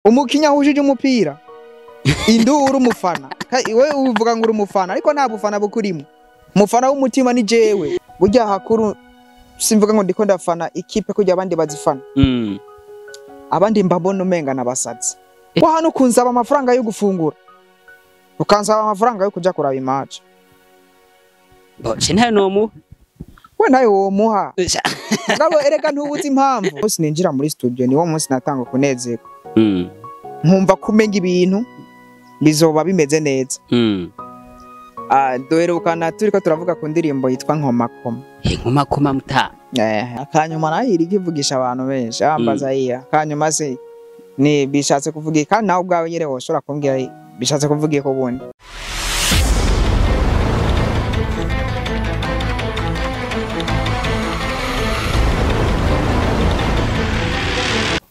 Umukinyi ahujije umupira induru umufana, we uvuga ngo uri umufana ariko nta bufana bukurimo. Umufana w'umutima ni jewe. Burya hakuru simvuga ngo ndiko ndafana ikipe kujya abandi bazifana. Abandi mbabona umenga nabasazi. Wa hano kunsaba amafaranga yo gufungura, ukansaba amafaranga yo kuja kuraba imatch. Bo ntayo nomu. We nayo womuha. Mugabo ereka ntubuze impamvu. Munsi ninjira muri studio niwo munsi natanga kunezerwa. Nkumva kumenga ibintu bizoba bimeze neza. Duherukana turiko turavuga ku ndirimbo yitwa Nkomakoma. Nkomakoma muta. Akanyuma nayo iri kivugisha abantu benshi ambaza iya. Akanyuma se ni bishatse kuvuga kandi nawe ubwawe nyere woshobora kumbwira bishatse kuvuga ko bundi.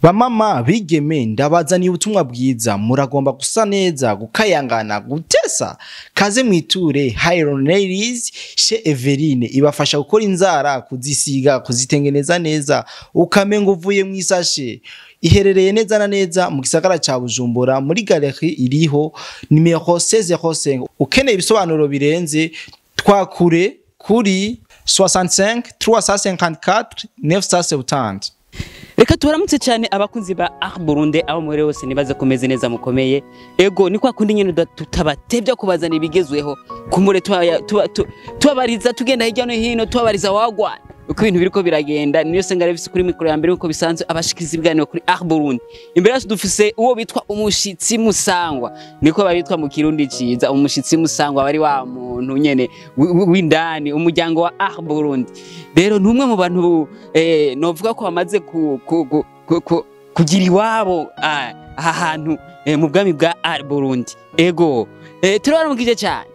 Bamama bigeme ndabazaniye ubutumwa bwiza, muragomba gusa neza, gukayangana, gutesa. Kaze mwiture Hiron Ladies chez Everine, ibafasha gukora inzara, kuzisiga, kuzitengeneza neza, ukamenga uvuye mu isashe. Iherereye neza na neza mu gisagara ca Bujumbura muri galerie iriho nimero 1605. Ukeneye ibisobanuro birenze twakure kuri 65 354 970. Reka tubaramutse cyane abakunzi ba Art Burundi abo muri hose nibaze kumeze neza mukomeye. Ego ni kwa kundi nyene tutabatevya kubazana ibigezweho kumure tubabariza tugenda hirya no hino tubabariza wagwa uko ibintu biriko biragenda. Niyo senga revisi kuri mikoro ya mbere uko bisanzwe abashikiza ibiganiro kuri Art Burundi. Imbere yacu dufise uwo bitwa umushitsi musangwa, niko babitwa mu Kirundi ciza. Umushitsi musangwa bari wa muntu nyene w'indani umuryango wa Art Burundi. Rero numwe mu bantu novuga ko bamaze kugira iwabo aha hantu mu bwami bwa Art Burundi. Ego turabaramukije cyane.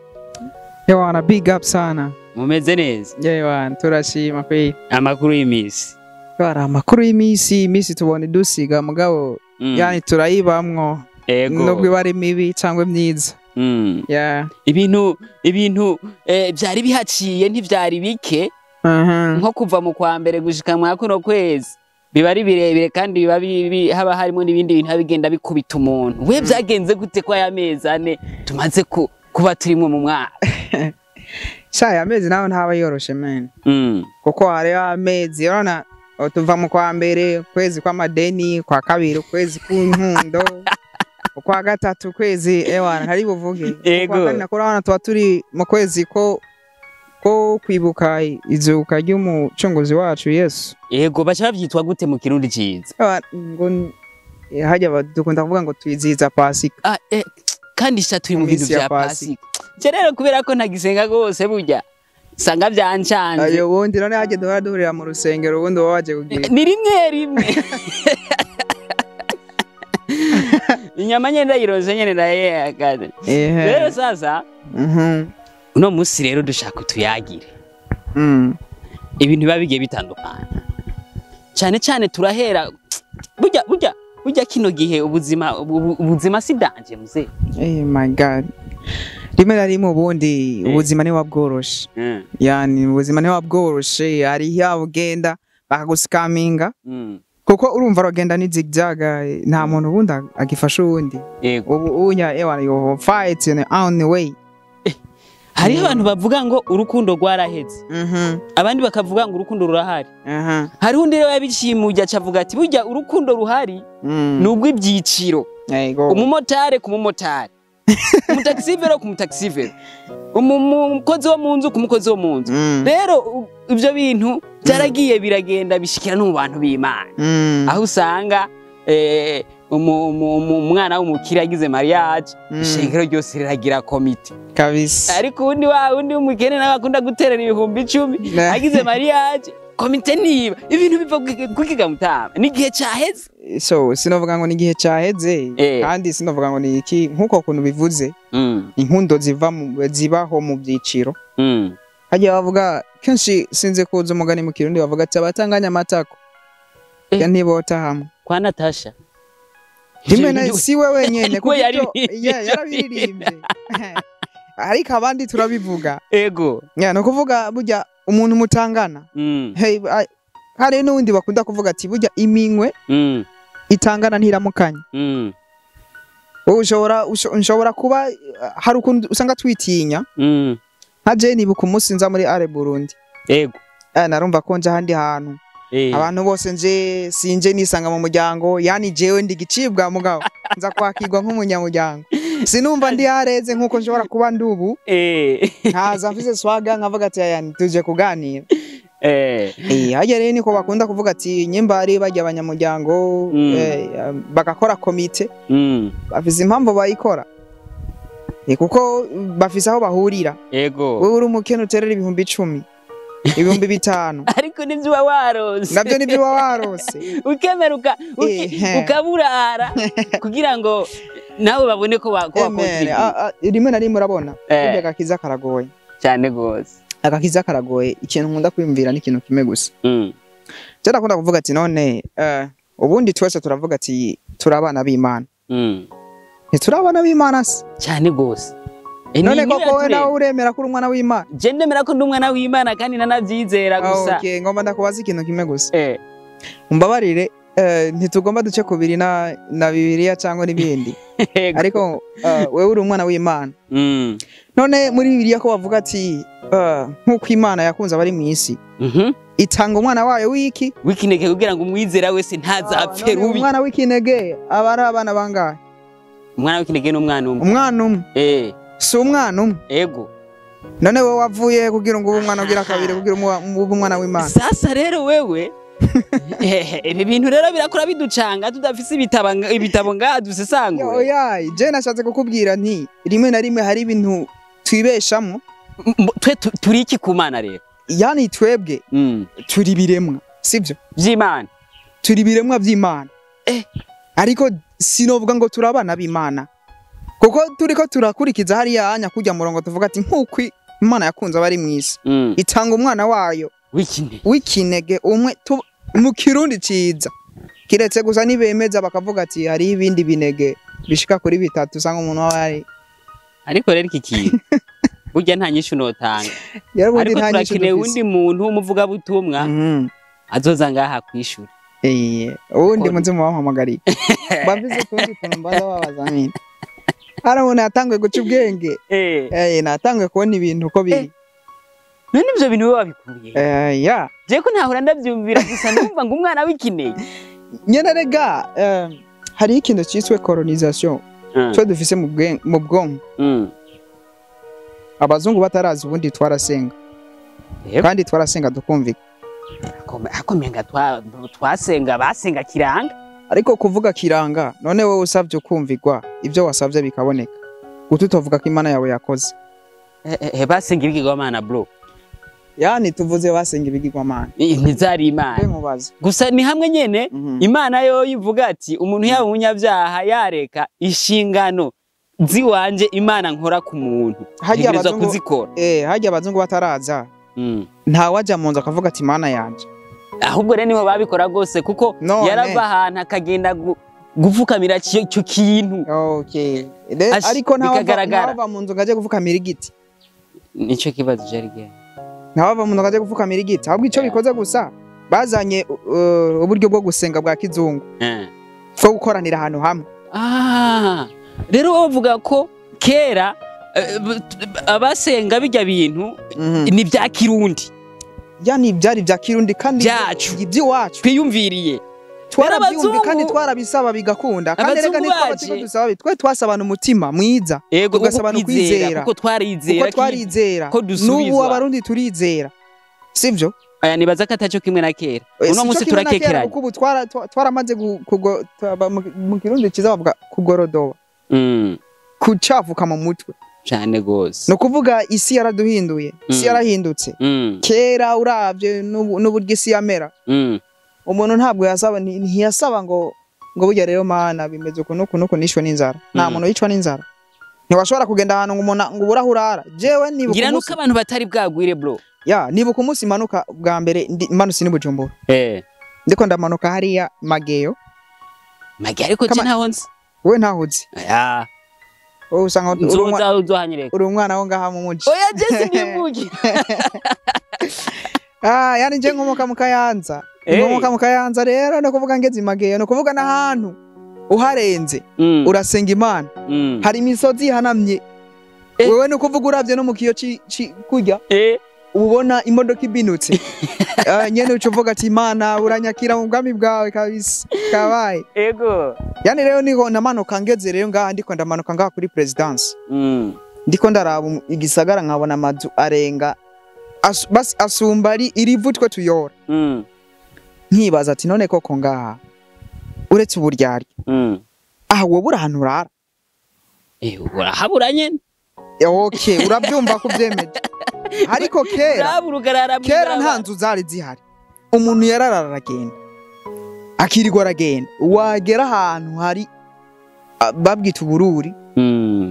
Yewana big up sana. Mumeze neza? Yewana turashima kwe. Amakuru y'imisi. Bara amakuru y'imisi, imisi tubone dusiga mugabo yani turayibamwo. Ego. Nubwo bari mibi cyangwa myiza. Yeah. Ibintu byari bihaciye ntivyari bike. Nko kuva mu kwa mbere gushika mu kuno kwezi biba ari birebire kandi biba haba harimo n'ibindi bintu bigenda bikubita umuntu. We byagenze gute kwa ya mezi ane tumaze kuba turimwe mu mwaka? Sha amezi naho ntaba yoroshe man. Kuko hari amezi urabona tuva mu kwa mbere kwezi kwa madeni, kwa kabiri kwezi kunkundo, kwa gatatu kwezi ewana hari buvuge. Kwa kane nakurabona tuba turi mu kwezi ko kwibuka izuka ry'umucunguzi wacu Yesu. Yego bacha bavyitwa gute mu Kirundi ciza? Ngo hajya dukunda kuvuga ngo twiziza Pasika. Kandi sha turi mu bintu vya Pasika. Je rero kubera ko ntagisenga gose burya sanga byancanze. Ayo bundi none hajya duhora duhurira mu rusengero ubundi wowe waje kugira. Ni rimwe rimwe. Inyama nyene ndayiroze nyene ndayeyakaze. Rero sasa uno musi rero dushaka tuyagire. Ibintu biba bigiye bitandukana. Cyane cyane turahera burya kino gihe ubuzima si danje muze. Eh my God. Rimwe na rimwe ubundi ubuzima ni wabworoshe. Yani ubuzima ni wabworoshe, ari yabo genda bakaguskaminga. Kuko urumva rogenda ni zigzag, nta muntu ubundi agifasha uwundi. Ubu unya ewana you fight in on the way. Hariho abantu bavuga ngo urukundo rwaraheze. Abandi bakavuga ngo urukundo rurahari. Hariho undi rero yabishimuje acavuga ati burya urukundo ruhari nubwo ibyiciro. Umumotare ku mumotari, umutaxivero ku mutaxivero, umukozi wo mu nzu ku mukozi wo mu nzu. Rero ibyo bintu byaragiye biragenda bishikira no mu bantu b'Imana. Aho usanga umwana w'umukire yagize mariage, ishengero ryose riragira komite kabisa. Ariko undi wa undi w'umukene nawe akunda guterera 10,000 agize mariage komite niba ibintu biva kukiga mutama ni gihe cyaheze. So sinovuga ngo ni gihe cyaheze kandi sinovuga ngo ni iki nkuko kuntu bivuze. Inkundo zibaho mu byiciro. Hajya bavuga kenshi sinze kuza umugani mu Kirundi bavuga ati abatanganya amatako ntibota hamwe. Kwa Natasha rimwe na si wewe nyene kuko yarabiririmbye ariko abandi turabivuga. Ego no kuvuga burya umuntu mutangana. Hey, hari n'undi bakunda kuvuga ati burya iminkwe itangana ntiramukanye. Wowe ushobora kuba hari ukuntu usanga twitinya. Nka je nibuka umunsi nza muri Are Burundi. Yego. Narumva ko nje ahandi hantu. Abantu bose nje sinje nisanga mu muryango, yani jewe ndi gicibwa mugabo nza kwakirwa nk'umunyamuryango. Sinumva ndi yareze nkuko nshobora kuba ndubu. Nkaza mfise swaga nkavuga ati yani tuje kuganira. Hajya rero niko bakunda kuvuga ati nyimba ari bajya abanyamuryango bagakora komite. Bafise impamvu bayikora. Kuko bafise aho bahurira. Yego. Wewe uri umukene uterera 10,000. 5,000. Ariko nivyo uba warose. Navyo nivyo uba warose. Ukemeruka ukaburara kugira ngo nawe babone ko wakoze. Rimwe na rimwe urabona burya agakiza karagoye cyane gose. Agakiza karagoye. Ikintu nkunda kwiyumvira ni ikintu kimwe gusa. Je ndakunda kuvuga ati none ubundi twese turavuga ati turabana b'Imana. Ntiturabana b'Imana se? Cyane gose. None koko wewe nawe uremera ko uri umwana w'Imana? Je ndemera ko ndi umwana w'Imana kandi nanavyizera gusa. Okay, ngomba ndakubaza ikintu kimwe gusa. Umbabarire, ntitugomba duce kubiri na Bibiliya cyangwa n'ibindi. Ariko wewe uri umwana w'Imana. None muri Bibiliya ko bavuga ati nkuko Imana yakunze abari mu isi. Itanga umwana wayo w'iki? W'ikinege kugira ngo umwizera wese ntazapfe rubi. Umwana w'ikinege aba ari abana bangahe? Umwana w'ikinege ni umwana umwe. Umwana umwe. Si umwana umwe. Ego. None wewe wavuye kugira ngo ube umwana ugira kabiri kugira ube umwana w'Imana. Sasa rero wewe ibi bintu rero birakora biducanga tudafise ibitabo ngaha dusesangure. Oya, je nashatse kukubwira nti rimwe na rimwe hari ibintu twibeshamo. Twe turi iki ku Mana rero? Yani twebwe turi biremwa, sivyo? Vy'Imana. Turi biremwa vy'Imana. Ariko sinovuga ngo turabana b'Imana. Kuko turiko turakurikiza hariya anya kujya murongo tuvuga ati nkuko Imana yakunze abari mu isi. Itanga umwana wayo w'ikinege umwe mu Kirundi ciza. Kiretse gusa nibemeza bakavuga ati hari ibindi binege bishika kuri bitatu usanga umuntu ari. Ariko rero iki kintu burya nta nyishu notanga. Ariko turakeneye undi muntu w'umuvuga butumwa azoza ngaha kwishura. Uwundi munzi mubampamagariye. Bambize kundi kuntu mbaza babaza nini. Arabona yatanguye guca ubwenge. Natanguye kubona ibintu uko biri. None ivyo bintu wewe wabikuye? Ya. Je ko ntahora ndavyumvira gusa numva ngo umwana w'ikinege. Nyene rega hari ikintu cyiswe colonisation. Twe dufise mu bwonko. Abazungu batarazi ubundi twarasenga. Kandi twarasenga dukumvika. Akomenga twasenga basenga kiranga. Ariko kuvuga kiranga none wowe usavye kumvigwa ibyo wasavye bikaboneka. Gututovuga ko Imana yawe yakoze. Basenga ibigirwamana bro. Yani tuvuze basenga ibigirwamana. Ntizari Imana. Gusa ni hamwe nyene Imana yo ivuga ati umuntu yaba umunyabyaha yareka inshingano ziwanje Imana nkora ku muntu. Hajya abazungu kuzikora. Hajya abazungu bataraza. Nta waja mu nzu akavuga ati Imana yanje. Ahubwo rero niho babikora gose kuko yarava ahantu akagenda gufukamira cyo kintu. Okay. Ariko ntawava mu nzu ngaje gufukamira igiti. Nico kibazo jarige. Ntawava mu nzu ngaje gufukamira igiti. Ahubwo ico bikoze gusa bazanye uburyo bwo gusenga bwa kizungu. Bwo gukoranira ahantu hamwe. Rero bavuga ko kera abasenga bijya bintu ni bya Kirundi. Yani byari bya Kirundi kandi iby'iwacu twiyumviriye. Twarabyumvi kandi twarabisaba bigakunda. Kandi rega ntitwaba dusaba twe twasabana umutima mwiza. Tugasabana ukwizera kuko twarizera n'ubu abarundi turizera. Sivyo? Aya nibaza ko ataco kimwe na kera. Uno munsi turakekeranye. Kuko ubu twaramaze mu Kirundi ciza bavuga kugorodoba. Kucafuka mu mutwe. Cyane gose. No kuvuga isi yaraduhinduye, isi yarahindutse. Kera uravye n'uburyo isi yamera. Umuntu ntabwo yasaba ntiyasaba ngo burya rero Mana bimeze ukuntu ukuntu nishwe n'inzara. Nta muntu yicwa n'inzara. Ntiwashobora kugenda ahantu ngo umuntu ngo urahurara. Jewe nibuka ngira nuko abantu batari bwagwire bro. Ya, nibuka umunsi manuka bwa mbere manutse ni Bujumbura. Ndiko ndamanuka hariya Mageyo. Mageyo ariko je ntaho nzi. Wewe ntaho uzi. Ya. Wowe usanga uri umwana wo ngaha mu muji. Oya je sinimbuki. Yani je nkomoka mu Kayanza. Nkomoka mu Kayanza rero no kuvuga ngeze Mageyo no kuvuga n'ahantu. Uharenze urasenga Imana. Hari imisozi ihanamye. Wewe ni ukuvuga uravye no mu kiyo kurya ubona imodoka ibinutse. Nyene uca uvuga ati Imana uranyakira mu bwami bwawe kabisa, kabaye. Ego. Yani rero niho namanuka ngeze rero ngaha, ndiko ndamanuka ngaha kuri Presidence, ndiko ndaraba igisagara nkabona amazu arenga basi asumba ari irivu twe tuyora. Nkibaza ati none koko ngaha uretse uburyarya, aha wowe uri ahantu urara? Urahabura nyene. Okay, urabyumva ko ubyemeje, ariko kera Urabura ukarara kera nta mw'ibarabara. nzu zari zihari. Umuntu yararara aragenda, akirirwa aragenda, wagera ahantu hari babwita ubururi.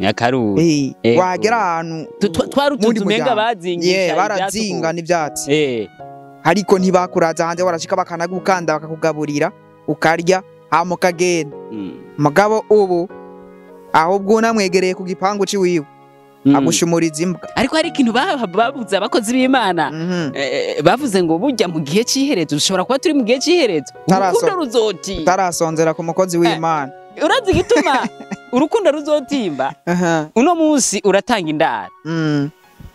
Akaruri. Wagera ahantu Twari mundi utuzu umenga muryango. bazingisha Yeah, ivyatsi barazinga ukuntu. n'ivyatsi, ariko ntibakuraza hanze, warashika bakanagukanda bakakugaburira ukarya hama ukagenda. Mugabo ubu ahubwo unamwegereye ku gipangu ciwiwe agushumuriza imbwa. Ariko hari ikintu babuze abakozi b'Imana. Bavuze ngo burya mu gihe c'iherezo, dushobora kuba turi mu gihe c'iherezo, urukundo ruzotimba. Utarasonzera ku mukozi w'Imana. Urazi igituma urukundo ruzotimba? Uno munsi uratanga indaro,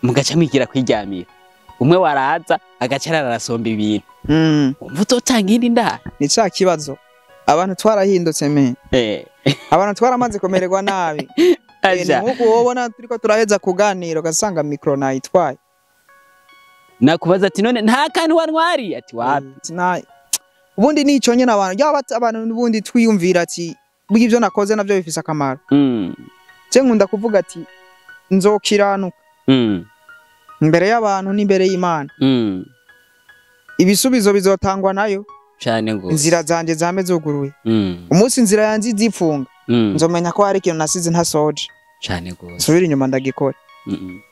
mugaca mwigira kwiryamira, umwe waraza agaca arara arasomba ibintu. Wumva uzotanga iyindi ndaro? Ni ca kibazo, abantu twarahindutse me. Abantu twaramaze kumererwa nabi. Aja. Ni nk'uko wobona turiko turaheza kuganira ugasanga micro nayitwaye. Nakubaza ati none nta kantu wantwariye? Ati wapi. Ubundi nico nyene abantu yaba abantu ubundi twiyumvira ati burya ivyo nakoze navyo bifise akamaro. Je nkunda kuvuga ati nzokiranuka imbere y'abantu n'imbere y'Imana. Ibisubizo bizotangwa nayo. Cane gose. Inzira zanje zame zuguruye. Umunsi inzira yanje izifunga, nzomenya ko hari ikintu nasize ntasoje, Cane gose. nsubire inyuma ndagikora.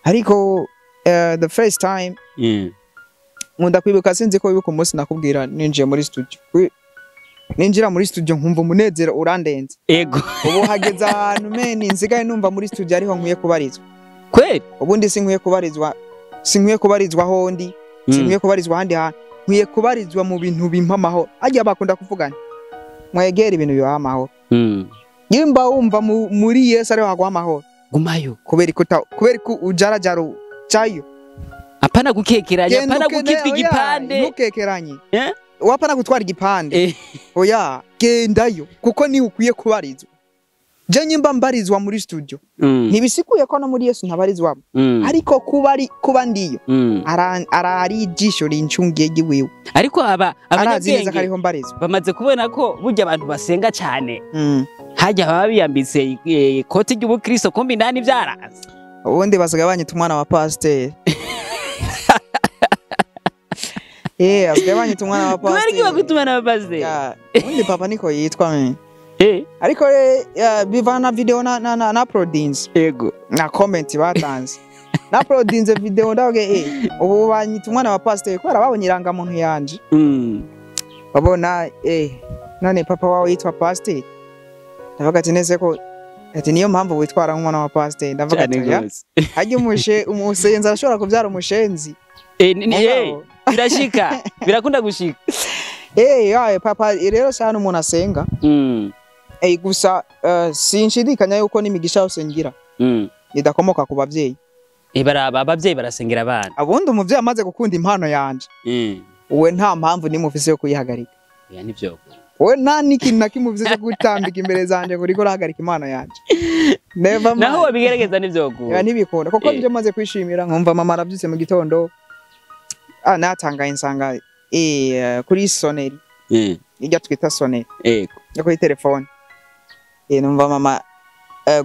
Ariko the first time nkunda kwibuka, sinzi ko wibuka umunsi nakubwira ninjiye muri studio. Ninjira muri studio nkumva umunezero urandenze. Ego. Ubu hageze ahantu meni nsigaye numva muri studio ariho nkwiye kubarizwa. Kweli. Ubundi sinkwiye kubarizwa, sinkwiye kubarizwa aho ndi, sinkwiye kubarizwa ahandi hantu, nkwiye kubarizwa mu bintu bimpa amahoro. Harya bakunda kuvugana mwegera ibintu bibaha amahoro. Nimba wumva muri Yesu ariho haguha amahoro, Gumayo. Kubera ko ujarajara ucayo. Apana gukekeranya, Genda apana ukene, gukitwa oya, igipande. ntukekeranye. Eh? Wapana gutwara igipande. Oya, gendayo kuko ni ukwiye kubarizwa. Je nyimba mbarizwa muri studio, ntibisikuye ko no muri Yesu ntabarizwamo, ariko kuba ari kuba ndiyo, arari ijisho rincungiye giwiwe. Ariko aba Arazi neza ko abanyabwenge ariho mbarizwa. bamaze kubona ko burya abantu basenga cyane hajya baba biyambitse ikoti ry'ubukristo, kumbe indani byaranze. Ubundi basigaye banyita umwana wa pasiteri. Basigaye banyita umwana wa Kubera iki pasiteri. bagutuma n'abapasiteri? Ya, ubundi papa niko yitwa me. Ariko bivana na video na uploadinze Ego. na comment batanze. Na uploadinze video ndavuga ubu banyita umwana wa pasiteri kubera babonye irangamuntu yanje. Babona none papa wawe yitwa pasiteri. Ndavuga ati neze ko ati niyo mpamvu witwara nk'umwana wa pasiteri. Ndavuga ati Cyane oya, gose. harya umusenzi arashobora kubyara umushenzi. Ni birashika, birakunda gushika. Yae papa rero sana umuntu asenga. Gusa sinshidikanya yuko n'imigisha yose ngira idakomoka ku bavyeyi. Baraba abavyeyi barasengera abana. Abundi umuvyeyi amaze gukunda impano yanje, uwe nta mpamvu nimwe ufise yo kuyihagarika. Oya, nivyo. Wowe nta n'ikintu na kimwe ufise cyo gutambika imbere zanje ngo uriko urahagarika impano yanje. Never mind. Naho wabigerageza nivyo. Ya, ntibikunda kuko nje maze kwishimira nkumva mama aravyutse mu gitondo, natangaye nsanga kuri soneri, irya twita soneri yo kuri telefone, numva mama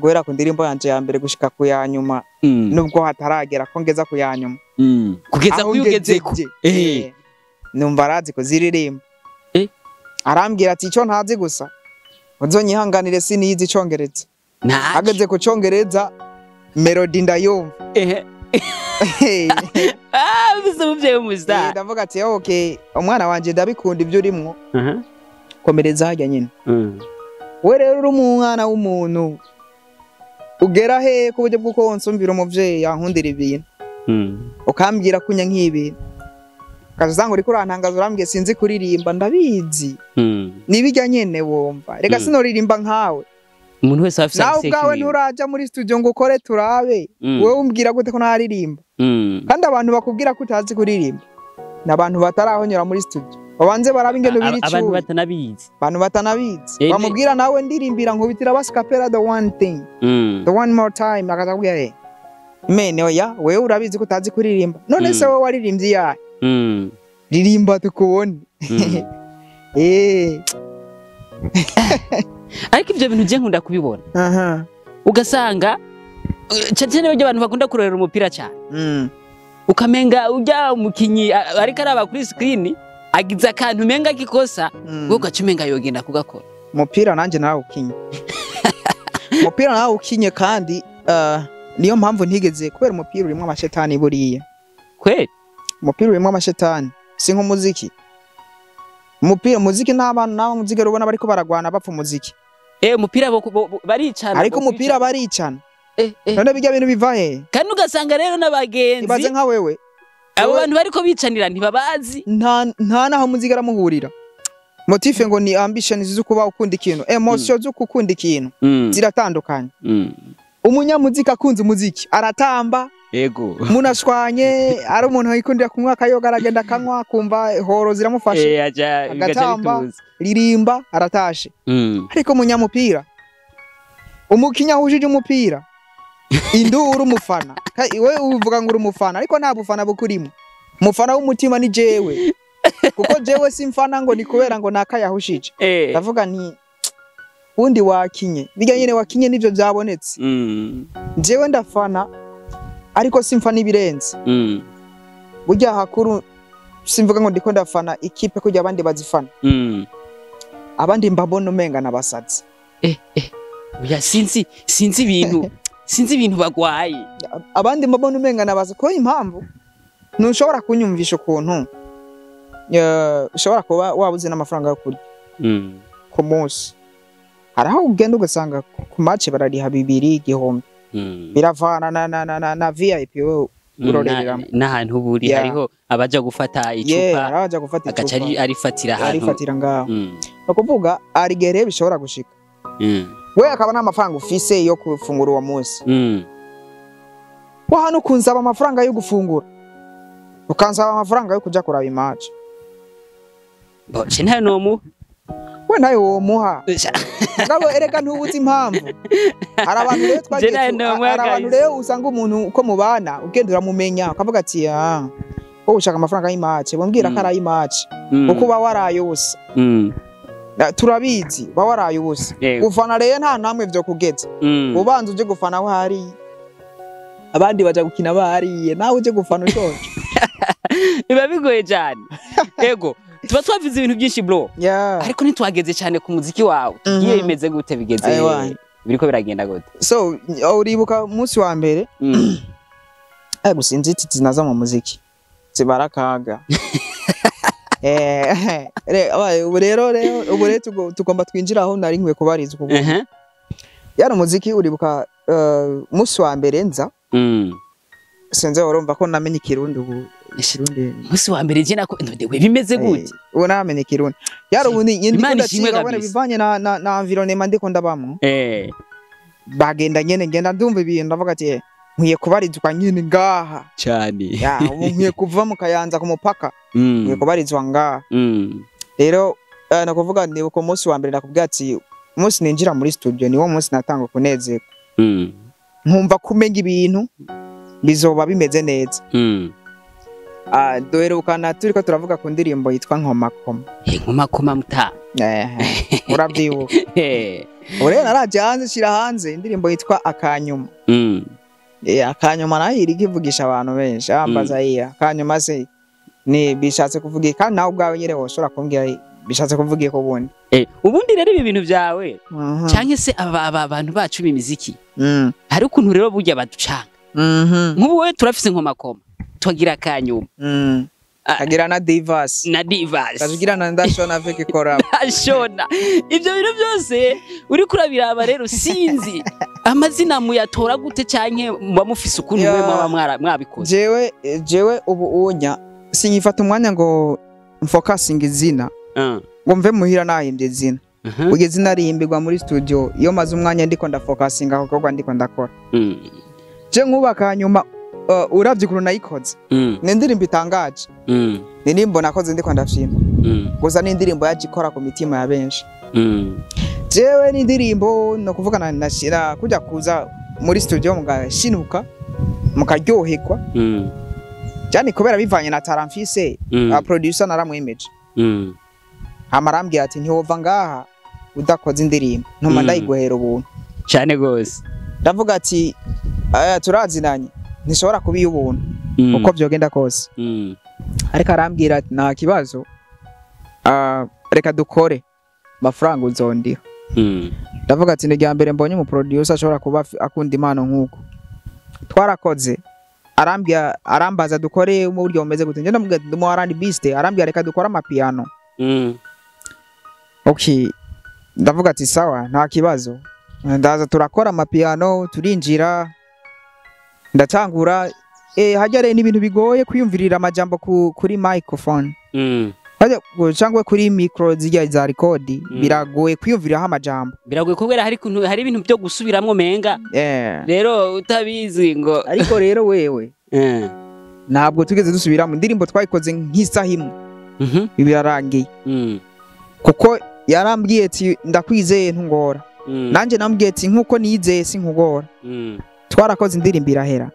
guhera ku ndirimbo yanje ya mbere gushika ku ya nyuma, nubwo hataragera ko ngeza ku ya nyuma, Kugeza aho kuyugezeko. ngejeje, numva arazi kuziririmba. Arambwira ati icyo ntazi gusa uzonyihanganire sinizi icongereza. Ntaco. Ageze ku congereza melody ndayumva. Ufise umuvyeyi w'umustar. Ndavuga ati okay, umwana wanje ndabikunda ibyo urimwo, komereza harya nyine. We rero uri umwana w'umuntu ugera he ku buryo bw'uko wonsumbira umuvyeyi yankundira ibintu, ukambwira kunya nk'ibintu Ukazanga uriko urantangaza, urambwiye sinzi kuririmba, ndabizi. Nibijya nyene wumva reka sinoririmba nkawe. Umuntu wese afise nawe ubwawe nturaja muri studio ngo ukore turabe. Wewe umbwira gute ko ntaririmba? Kandi abantu bakubwira ko utazi kuririmba ni abantu batarahonyora muri studio, babanze barabe ingene biri. Abantu batanabizi. Abantu batanabizi bamubwira nawe ndirimbira nkubitira basikapera the one thing, the one more time, akaza kubwira mene oya, wewe urabizi ko utazi kuririmba. None se wowe waririmbye yahe? Ririmba tukubone. Ariko ivyo bintu je nkunda kubibona. Ugasanga cyane cyane abantu bakunda kurorera umupira cyane. Ukamenga ujya umukinyi ariko araba kuri screen agize akantu menga gikosa, wowe ugaca umenga yogenda kugakora. Umupira nanje nawe ukinye. Umupira nawe ukinye kandi niyo mpamvu ntigeze, kubera umupira urimo amashetani buriya. Kweli? Umupira urimo amashetani, si nk'umuziki. Umupira, umuziki n'abana n'abo muziki ubona bariko baragwana bapfa umuziki. Umupira baricana. Ariko umupira baricana. None bijya bintu biva he? Kandi ugasanga rero n'abagenzi. Ibaze nka wewe. Abo bantu bariko bicanira ntibabazi. Nta naho muziki aramuhurira. Motive ngo ni ambition zo kuba ukunda ikintu, emotion zo gukunda ikintu ziratandukanye. Umunyamuziki akunze umuziki aratamba. Yego. Munashwanye ari umuntu yikundira kunywa akayoga aragenda akanywa kumva horo ziramufashe. Agatamba, ririmba aratashe. Ariko umunyamupira, umukinya ahujije umupira, induru umufana. Iwe uvuga ngo uri umufana ariko nta bufana bukurimo. Umufana w'umutima ni jewe. Kuko jewe simfana ngo ni kubera ngo nakayahushije. Ndavuga nti undi wakinye. Bijya nyene wakinye nivyo byabonetse. Jewe ndafana ariko simfana ibirenze. Burya hakuru simvuga ngo ndiko ndafana ikipe kujya abandi bazifana. Abandi mbabona umenga nabasazi. Oya sinzi ibintu sinzi ibintu bagwaye. Abandi mbabona umenga nabasazi ko impamvu ntushobora kunyumvisha ukuntu ushobora kuba wabuze n'amafaranga yo kurya ku munsi. Haraho ugenda ugasanga ku match barariha 2 igihumbi. Biravana na VIP wewe urorereramo. N'ahantu buri hariho abaja gufata icupa, abaja gufata icupa agaca arifatira ahantu, arifatira ngaho. Bakuvuga ari gere bishobora gushika. We akaba n'amafaranga ufise yo gufungura uwo munsi. Wa hano kunsaba amafaranga yo gufungura, ukansaba amafaranga yo kuja kuraba match. Bo chinta no mu we nayo wo muha. Ngabo ereka ntubuze impamvu. Hari abantu rero twagiye, hari abantu rero usanga umuntu uko mubana ugenda uramumenya ukavuga ati ah wowe ushaka amafaranga y'imatch, bombwira ko ari ay'imatch kuko uba waraye ubusa. Turabizi uba waraye ubusa. Gufana rero nta namwe vyo kugeza. Ubanza uje gufana aho hari abandi baja gukina bahariye, nawe uje gufana ushonje. Biba bigoye cyane. Ego tuba twavuze ibintu byinshi bro. Ariko ntitwageze cyane ku muziki wawe. Tugiye bimeze gute bigeze? Biriko biragenda gute? So uribuka umunsi wa mbere gusa inzitizi naza mu muziki zibarakaga. Ubu rero tugomba twinjira aho nari nkwiye kubarizwa ubu. Yari umuziki uribuka umunsi wa mbere nza. Sinze urumva ko namenye ikirundi ubu. Ikirundi umunsi wa mbere je nako ndodewe bimeze gute? Ubu namenye ikirundi. Yari ubu ndiko ndaciga bivanye na environnement ndiko ndabamwo. Bagenda nyene ngenda ndumva ibintu ndavuga ati nkwiye kubarizwa nyene ngaha cyane. Ya ubu nkwiye kuva mu Kayanza ku mupaka. Nkwiye kubarizwa ngaha. Rero nakuvuga ndibuka umunsi wa mbere nakubwira ati umunsi ninjira muri studio niwo munsi natanga kunezerwa. Nkumva kumenya ibintu bizoba bimeze neza. Duherukana turiko turavuga ku ndirimbo yitwa Nkomakoma. Nkomakoma muta. Urabyibuka. Ubu rero naraje hanze shira hanze indirimbo yitwa Akanyuma. Akanyuma nayo iriko ivugisha abantu benshi. Ambaza iya akanyuma se ni bishatse kuvuga kandi nawe ubwawe nyere woshobora kumbwira bishatse kuvuga ko bundi. Ubundi rero ibi bintu byawe canke se aba bantu bacu b'imiziki. Hari ukuntu rero burya baducanga. Nk'ubu wewe turafise Nkomakoma, twagira Akanyuma. Agira na Divas. Na Divas. Agira na Ndashona avec Korab. Ndashona. Ivyo bintu byose uri kurabiraba rero sinzi amazina muyatora gute canke muba mufise ukuntu mwe mwaba mwabikoze. Jewe ubu unya Sinyifata umwanya ngo mfokasinga izina, ngo mve muhira nahimbye izina. Burya izina rihimbirwa muri studio, iyo maze umwanya ndiko ndafokasinga ku gikorwa ndiko ndakora. Je nkubaka hanyuma, uravye ukuntu nayikoze, ni indirimbo itangaje, ni indirimbo nakoze ndiko ndashima. Gusa ni indirimbo yaje ikora ku mitima ya benshi. Jewe ni indirimbo no kuvuga nashira kujya kuza muri studio mugashinuka mukaryoherwa, cyane kubera bivanye na talent mfise. Producer naramwemeje, hama arambwira ati: "Ntiwova ngaha udakoze indirimbo, ntuma ndayiguhera ubuntu." Cyane gose. Ndavuga ati: "Aya turazinanye, ntishobora kuba iy'ubuntu uko byogenda kose." Ariko arambwira ati: "Nta kibazo, reka dukore, amafaranga uzondiha." Ndavuga ati: "Ni irya mbere mbonye umu producer ashobora kuba akunda impano nk'uko." Twarakoze, arambwira, arambaza dukore mu buryo bumeze gute. Njye ndamubwira ati: "Ndi umu R&B-iste." Arambwira: "Reka dukore amapiano." Okay, ndavuga ati: "Sawa, nta kibazo." Ndaza turakora amapiano, turinjira, ndatangura. Hajya rero n'ibintu bigoye kwiyumvirira amajambo kuri microphone. Hajya cyangwa kuri micro zijya za record, biragoye kwiyumviriraho amajambo. Biragoye kubera hari kuntu hari ibintu byo gusubiramwo menga. Rero utabizi ngo Ariko rero wewe, ntabwo tugeze dusubiramo. Indirimbo twayikoze nk'isaha imwe, birarangiye, kuko yarambwiye ati: "Ndakwizeye, ntungora." Nanjye nambwiye ati: "Nkuko niyizeye sinkugora." Twarakoze indirimbo irahera.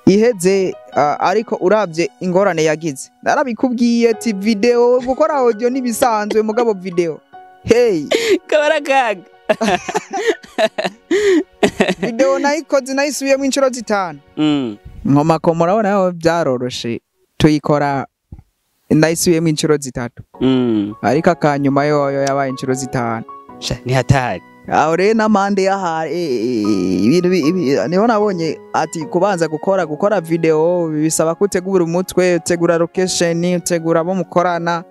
Iheze, ariko urabye ingorane yagize, narabikubwiye ati video, gukora audio nibisanzwe, mugabo video, hey! Kabara kaga. Video nayikoze nayisubiyemo inshuro 5. Nkomakoma urabona aho byaroroshe, tuyikora ndayisubiyemo inshuro 3, ariko akanyuma yoyo yabaye inshuro 5. Sha, ni hatari. Aho rero n'amande yaha ibintu niho nabonye ati kubanza gukora video bisaba ko utegura umutwe, utegura location, utegura abo mukorana,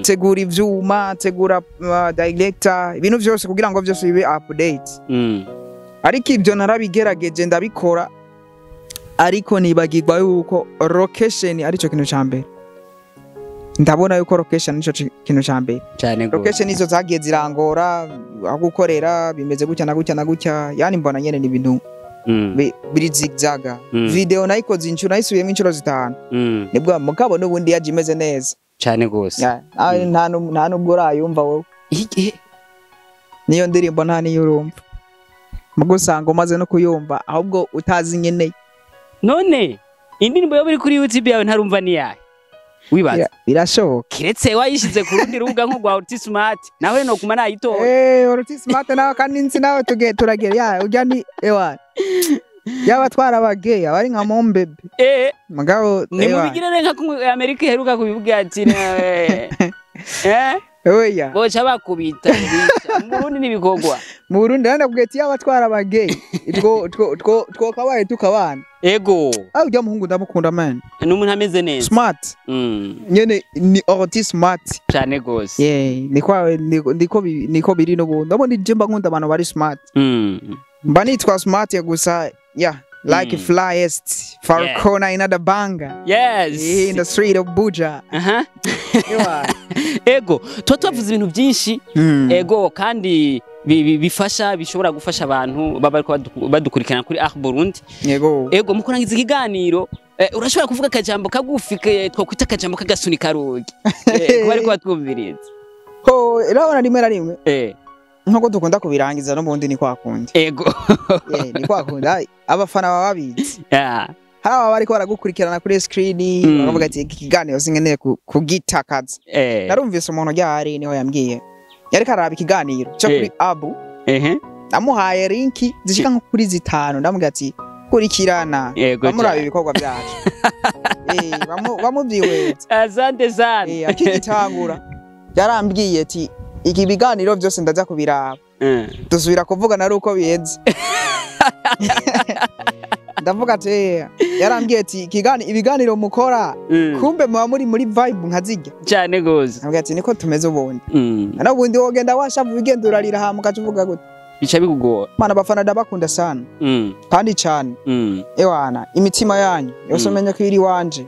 tegura ivyuma, tegura director, ibintu byose kugira ngo byose bibe update. Ariko ibyo narabigerageje ndabikora, ariko nibagirwa yuko location arico kintu ca mbere. Ndabona yuko location nico kintu ca mbere. Cyane gose. Location izo zagiye zirangora, aho gukorera bimeze gutya na gutya na gutya, yani mbona nyene ni ibintu biri zigzaga. Video nayikoze inshuro, nayisubiyemo inshuro 5, nibwo mugabo n'ubundi yaje imeze neza. Cyane gose. Ya, nawe nta nubwo urayumva wowe. Niyo ndirimbo nta niyo urumva, mugo usanga umaze no kuyumva ahubwo utazi nyene. None indirimbo yo biri kuri YouTube yawe ntarumva ni yahe wibaza? Birashoboka. Kiretse wayishize ku rundi rubuga nko rwa Orti Smart, nawe no kuma nayitora. Orti Smart nawe kandi nzi nawe tuge turagera ya ujya ni ewa yaba twarabageye abari nka mombebe. Mugabo Ni ewa. Mubigire rero nka kumwe Amerika iheruka kubivuga ati Oya. Boca bakubita bica. Mu Burundi n'ibikorwa. Mu Burundi nandakubwiye ati yaba twarabageye two two tukabana. Ah, ujya muhungu ndamukunda man. Ni umuntu ameze neza. Smart. Nyene ni Orti Smart. Cyane gose. Yeah, niko biri n'ubundi. Ndabona je mba nkunda abantu bari smart. Mba nitwa smart gusa, yeah, like flyest Falcona in the banger. In the street of Buja. Yeah. Ego, tuba twavuze ibintu byinshi. Ego, kandi bifasha, bishobora gufasha abantu baba bariko badukurikirana kuri Art Burundi. Yego. Ego, mu kurangiza ikiganiro, urashobora kuvuga akajambo kagufi twakwita akajambo k'agasuni karugi kuba ariko batwumviriza. Ko urabona rimwe na rimwe nkuko dukunda kubirangiza n'ubundi ni kwa kundi. Yeah, ni kwa kundi. Ai, abafana baba babizi. Hari ababa bariko baragukurikirana kuri screen, bakavuga ati: "Iki kiganiro sinkeneye kugitakaza." Narumvise umuntu ryari niho yambwiye, yariko araraba ikiganiro cyo kuri Abu, namuhaye link zishika nko kuri 5, ndamubwira ati: "Kurikirana, bamuraba ibikorwa byacu." Bamubyihweza. Asante sana. Akigitangura yarambwiye ati: "Iki biganiro byose ndaza kubiraba." Dusubira kuvugana ari uko biheze. Ndavuga ati: Yarambwiye ati: "Ibiganiro mukora, kumbe muba muri vibe nkazirya." Cyane gose. Ndavuga ati: "Niko tumeze ubundi." N'ubundi wogenda washavu, ugenda urarira, hama ugaca uvuga gute? Bica bikugora. Mana, abafana ndabakunda sana, kandi cyane. Ewana, imitima yanyu yose umenye ko iri wanje.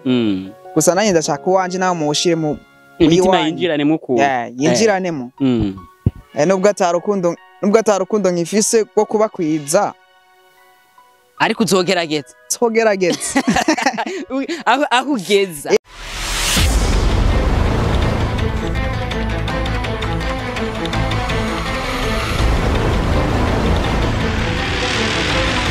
Gusa nanjye ndashaka uwanje nawe muwushire mu Imitima iwanyu. yinjirane muku. Yeah, yinjiranemo. Nubwo atarukundo nkifise rwo kubakwiza. Ariko uzogerageza. Nzogerageza. Aho ugeza.